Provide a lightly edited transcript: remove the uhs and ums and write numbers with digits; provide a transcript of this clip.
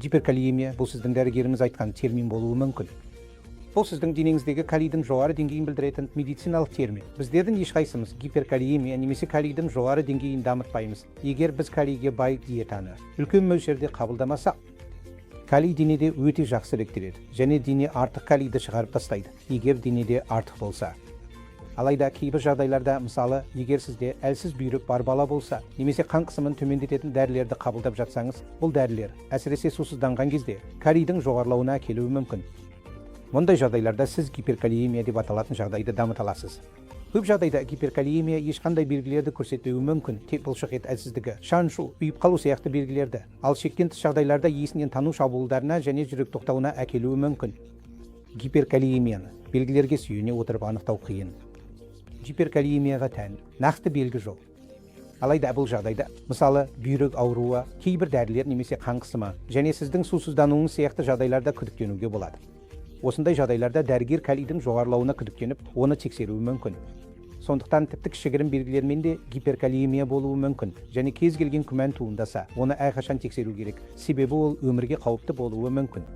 Гиперкалиемия – бұл сіздің дәрігеріңіз айтқан термин болуы мүмкін. Бұл сіздің денеңіздегі калийдің жоғары деңгейін білдіретін медициналық термин. Біздердің ешқайсымыз гиперкалиемия немесе калийдің жоғары деңгейін дамытпаймыз, егер біз калийге бай диетаны үлкен мөлшерде қабылдамасақ. Калий денеде өте жақсы реттеледі және дене артық калийді шығарып тастайды, егер денеде артық болса. Алайда кейбір жағдайларда, мысалы, егер сізде әлсіз бүйрек бар бала болса немесе қан қысымын төмендететін дәрілерді қабылдап жатсаңыз, бұл дәрілер, әсіресе сусызданған кезде, калийдің жоғарылауына әкелуі мүмкін. Мұндай жағдайларда сіз гиперкалиемия деп аталатын жағдайды дамыта аласыз. Көп жағдайда гиперкалиемия ешқандай белгілерді көрсетпеуі мүмкін, тек бұлшық ет әлсіздігі, шаншу, ұйып қалу сияқты белгілерді. Ал шектен тыс жағдайларда есінен тану шабуылдарына және жүрек тоқтауына әкелуі мүмкін. Гиперкалиемияны белгілерге сүйене отырып анықтау қиын. Гиперкалиемияға тән нақты белгі жоқ. Алайда бұл жағдайда, мысалы, бүйрек ауруы, кейбір дәрілер немесе қан қысымы және сіздің сусыздануыңыз сияқты жағдайларда күдіктенуге болады. Осындай жағдайларда дәрігер калийдің жоғарылауына күдіктеніп, оны тексеруі мүмкін. Сондықтан тіпті кішігірім белгілермен де гиперкалиемия болуы мүмкін және кез келген күмән туындаса, оны әрқашан тексеру керек, себебі ол өмірге қауіпті болуы мүмкін.